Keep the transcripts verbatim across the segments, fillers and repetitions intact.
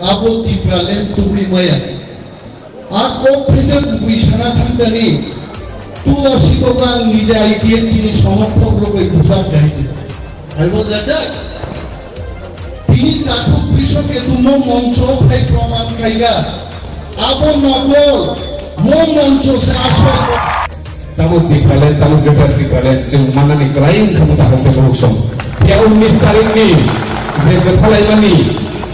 Abo Tipraland tubui maya. A kok pheja kubui sana thangkani. Tula sikok ang nija I P F T ni somorthok rok bai bujak khai di. Aibo jajak. Tini takhuk Bishwaketu mo mongcho phai proman khaiga. Abo nokol mo mongcho se aswk. Tamo Tipraland, tamo Greater Tipraland, chwng manani kwlai wngkha mo takhuk tei borok song. Phiya unnis tarikh ni je kwthalaimani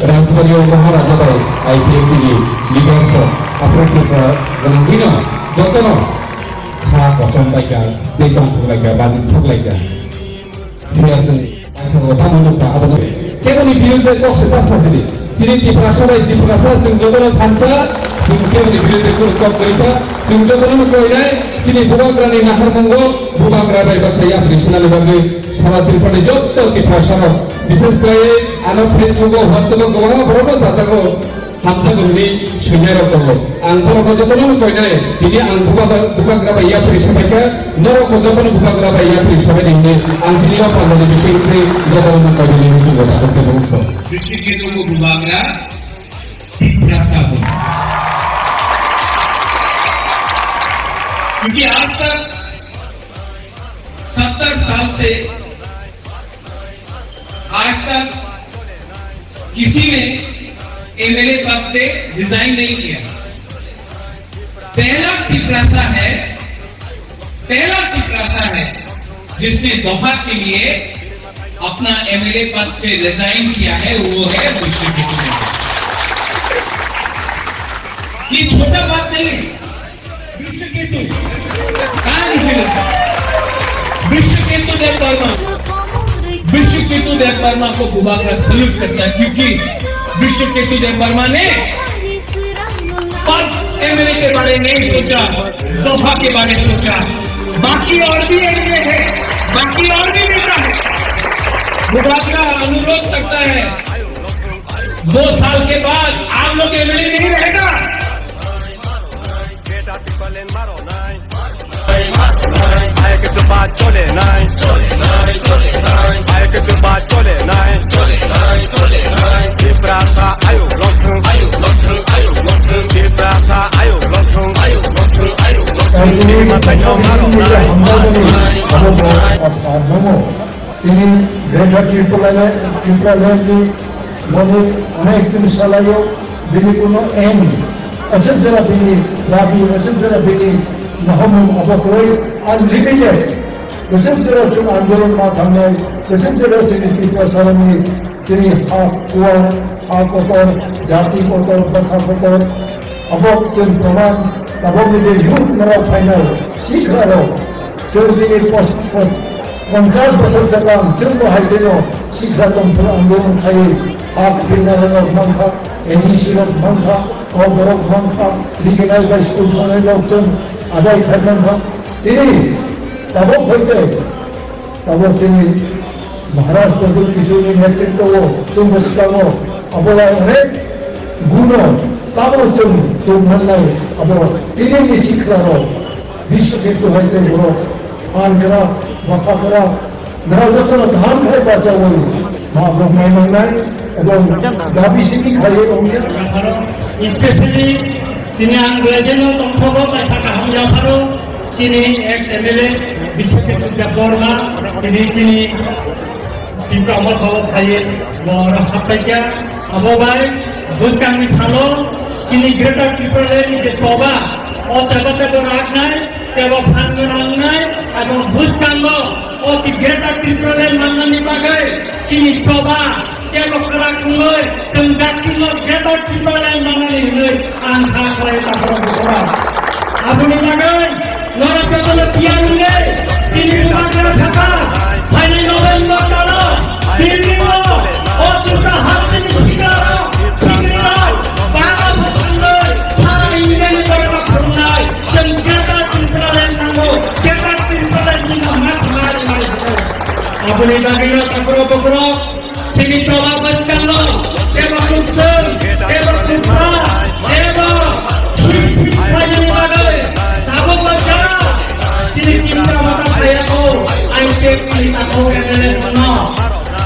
Rajbari o Maharaja bai I P F T ni leaders rok, aphuru Tripura gwnangwino jotono kha kochom baikha, tei tongthok laikha, baji sok laikha. Phiya chwng Tamo nukha, abono keboni birudde kok se ta sajili. Chini Tiprasa bai Tiprasa chwng jotono thansa, chwng keboni birudde kok kwrwi kha, chwng jotono koinai, chini bubagrani naharmungo, bubagra bai baksa yapri sinani bagwi, sara Tripurani jotto Tiprasarok, bishes khlaiwi ano Facebook o, WhatsApp o kwbangma borokno jatago. Hamjakgo hwnwi swinairok tongo. Ang borokno jotono koinai, tini ang bubagra, bubagra bai yapri sabaikha, norokbo jotono bubagra bai yapri sabaidi hwnwi ang tini o pandani bisingtwi jotono koinani muchungo takhuk tei bukhuksong. Bishikhe tongo bubagra, Tiprasa bo. क्योंकि आज तक सत्तर साल से आज तक किसी ने एमएलए पद से रिजाइन नहीं किया। पहला तिपरासा है, पहला तिपरासा है जिसने दोहा के लिए अपना एमएलए पद से रिजाइन किया है, वो है विश्वजीत सिंह। ये छोटा बात नहीं है। विश्वकेतु। कहाँ लिखे लिखा? विश्वकेतु देव वर्मा। विश्वकेतु देव वर्मा को बुबागरा सल्यूट करता है, क्योंकि विश्वकेतु देव वर्मा ने पद एमएलए के बारे नहीं सोचा, दोहा के बारे सोचा। बाकी और भी एमएलए है, बाकी और भी नेता है। बुबागरा अनुरोध करता है, दो साल के बाद आप लोग एमएलए नहीं रहेगा। Tini Greater Tipraland, Tipraland ni moni onek din salayo, bini kuno aim, aswk jora bini dabi, aswk jora bini nahomung abo kwrwi unlimited. Aswk jora chwng andolon ma thangnai, aswk jora chini Tiprasarokni chini ha kuwar, ha kotor, jati kotor, bwkha kotor, abo chwng proman, abo ni je youth norok phainai, sikha rok, chwng bini pos-, pos-, Ponchas bosor swkang chwngbo hai kheno sikha tongphuru andolon khaiwi hak birnai rok mankha, A D C rok mankha, o borok mankha, regional bai school thangnairok chwng adai khaimani mankha. Tini tabuk hai se, tabuk chini Maharaj Pradyut Kishorni netritwo o chwngbo swkango abo bai onek guno tabuk chwng tongmannai abo tini ni sikha rok. Biswa khe tu hai tei borok phan kwrak, bwkha kwrak, norok jotono kaham khe bachaui ma borok nai nangnai, ebong dabi simi khaiwi tongkhe. Especially tini ang Duihajar no tongthogo, bai kha kaham yapharo chini ex M L A Biswaketu Debbarma, tini chini Tipra Motha o phaiwi bo oro happaikha. Abo bai bwskangni salo chini Greater Tipraland ni je choba, o choba tebo raknai, tebo phan gwnangnai, ebong bwskango o ti Greater Tipraland mannani bagwi chini choba tebo kwrak wngwi chwng daktingo Greater Tipraland mannani hwnwi ang kha khlai takhoro bukhora. Aboni bagwi norok jotono tiyar wngwi chini bubagra sakha phainai November salo Delhi o o Tipra Hasteni sikaro sikirok baga bo thangwi sara India ni borokno phunuknai chwng Greater Tipraland nango, Greater Tipraland ni no ma thangari mai hwnwi. Aboni bagwi no takhoro bukhoro Chini choba bwskango, tebo kukswng, tebo kupha, tebo sip sip khlainani bagwi tabukbo jara chini Tipra Motha phaiyago, I P F T ni takhuk M L A no.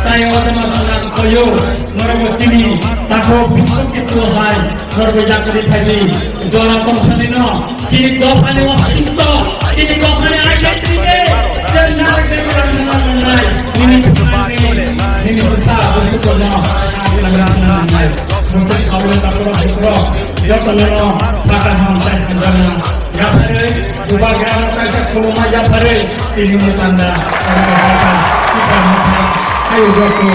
Tai o jama jora koyo. Norok chini takhuk biswkitro hai norok yakri thani jora tongsanino chini dophani ositto, chini dophani aithaitri de, je narikni rang nang nai, nini bwsani, nini bwsa bwswkno nang nang nai. Bwswk sabole takhuk sukro, jotono phaka hamtai hamjana. Yapharwi, bubagra kaisa khulumma yapharwi, tini mutanda, ayo joto.